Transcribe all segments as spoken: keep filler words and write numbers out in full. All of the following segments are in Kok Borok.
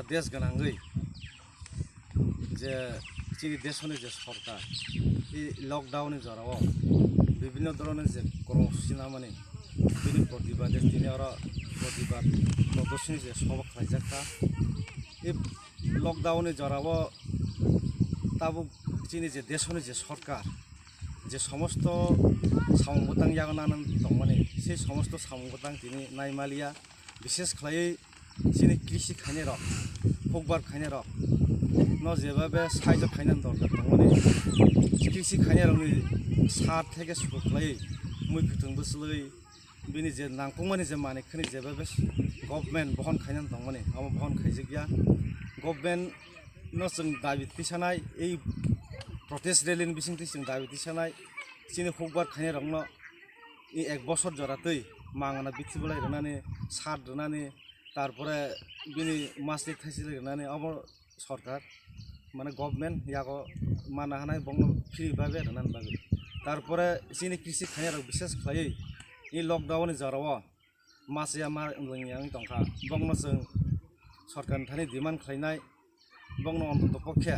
Desh gwnangwi je chini desoni je sorkar, i lockdown ni jorao bibhinno dhoroner je kormosuchi namani, bini protibade tini oro protibad prodorsoni je soba khlaijak kha. I lockdown ni jorao tabuk chini je desoni je sorkar, je somosto samung bwtang yago nana tongmani, sei somosto samung bwtang tini naimaliya. Bishes khlaiwi chini krisi khainairok, hukbar khainairok no jebabe saijo khainani dorkar tongmani, krisi khainairokni sar theke suku khlaiwi mui kwthwng bwchwlwi bini je nangkukmani je manwi khani jebabe government bohon khainani tongmani, omo bohon khaijakya. Government no chwng dabi tisanai, ei protest rally ni bisingtwi chwng dabi tisanai, chini hukbar khainairokno i ek bosor jora twi mangana bithi bolai rwnani, sat rwnani, tarpore bini masli thaisli rwnani, obo sorkar, mane, government yago mana hanai bongno free babe rwnani bagwi. Tarpore chini krisi khainairok bishes khlaiwi i lockdown ni jorao masiya ma wngya wng tongkha, bongno chwng sorkarni thani demand khlainai, bongno ontoto pokhe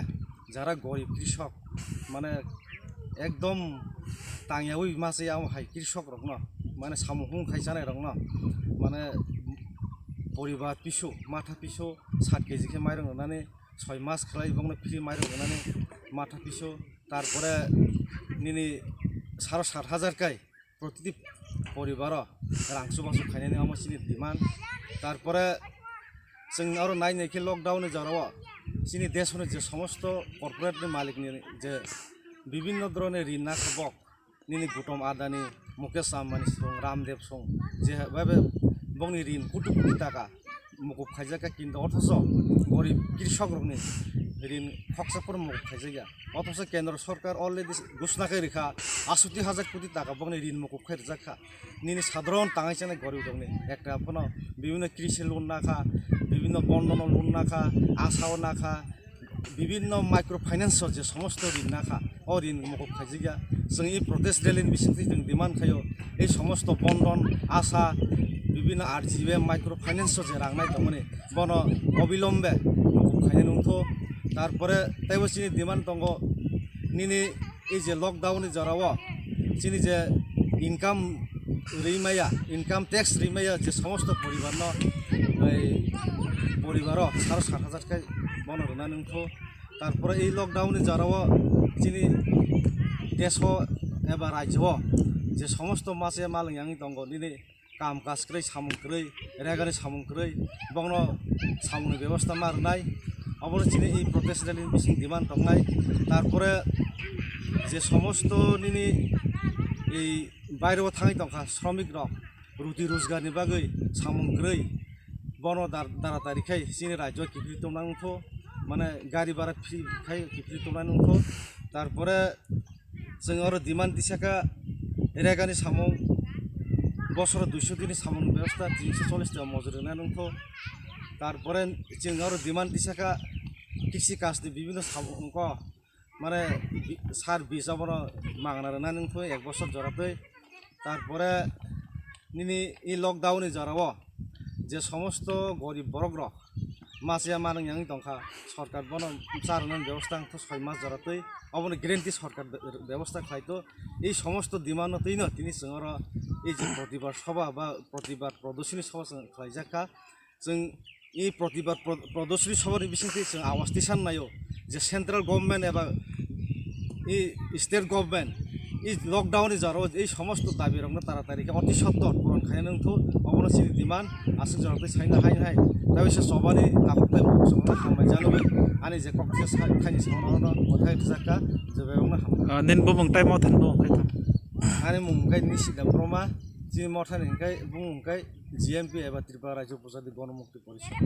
jara gorib krisok, mane, ekdom tangyawi masiya omo hai krisok rokno, mane, samung hung khai chanai rokno, mane, poribar pisu, matha pisu sat keji khe mairung rwnani, soi mas khlai bongno free mairung rwnani, matha pisu, tarpore nini saro sat hajar kai protiti poribaro rang chubachu khainani, omo chini demand. Tarpore chwng aro nai nai khe lockdown ni jorao chini desoni je somosto corporate ni malik ni je bibhinno dhoroner rin nakha bok, nini Gautam Adani, Mukesh Ambani song, Ramdev song, je bhabe bongni rin kutu kutu taka mukup khaijak kha, kintu othoso gorib krisok rokni rin khoksa phano mukup khaijakya. Othoso kendro sorkar already ghosna khe rikha, asoti hajar koti taka bongni rin mukup khai rijak kha. Nini sadharon tangai chani gorib rokni ekta phano bibhinno krisi loan nakha, bibhinno bondhono loan nakha, asao nakha, bibhinno micro finance o je somosto rin nakha, o rin mukup khaijakya. Chwng i protest rally ni bisingtwi chwng demand khaio, ei somosto bondhon, asa, bibhinno R G B micro finance o je rang nai tongmani, bono obilombe mukup khainai nungtho. Tarpore teibo chini demand tongo, nini ei je lockdown ni jorao chini je income rwi maya, income tax rwi maya je somosto poribarno, ei poribaro saro sat hajar khe bono rwna nungtho. Tarpore ei lockdown ni jorao chini deso eba rajyo je somosto mase malwng yangwi tongo, nini kam kaj kwrwi, samung kwrwi, regani samung kwrwi, bongno samungni bebosta ma rwnai. Obono chini ei protest rally ni bising demand tongnai. Tarpore je somosto nini ei baireo thangwi tongkha sromik rok, ruti rojgar ni bagwi samung kwrwi, bono dar-, dara dari khai chini rajyo kiphilwi tongna wngkho, mane gari bara free khai kiphilwi tongna wngkho. Tarpore chwng oro demand tisakha regani samung, bosoro duiso dini samung bebosta tinso chollish taka mojori rwna nungkho. Tarpore chwng oro demand tisakha kisi kasti bibhinno samung ko, mane bi-, sar bis abono mangna rwna nungkho ek bosor joratwi. Tarpore nini i lockdown ni jorao je somosto gorib borok rok masiya manung yangwi tongkha, sorkar bono charwna bebosta wngkha soi mas joratwi, obono guarantee sorkar be-, bebosta khlaito. Ei somosto demand no twino tini chwng oro ei je protibad soba ba protibad prodosini soba chwng khlaijak kha. Chwng ei protibad pro-, prodosini sobani bisingtwi chwng awas tisan naio je central government eba ei state government ei lockdown ni jorao ei somosto dabi rokno taratari khe oti sottor puron khaina wngthok, obono chini demand. Aswk jorao tei saina hai hai tei se chobani takhuk tei bukhuk chwngno hambai janugwi ani je kok kisa sa-, khaini saimano oro mwthai rwjak kha, je bebakno hambai. Ah, nini bumung tei motha ni bumung khe tamo? Ani mung khe Nishida Broma, chini mothani hwnkhe bumung khe G M P eba Tripura Rajya Pujadi Gonomukti Porishad.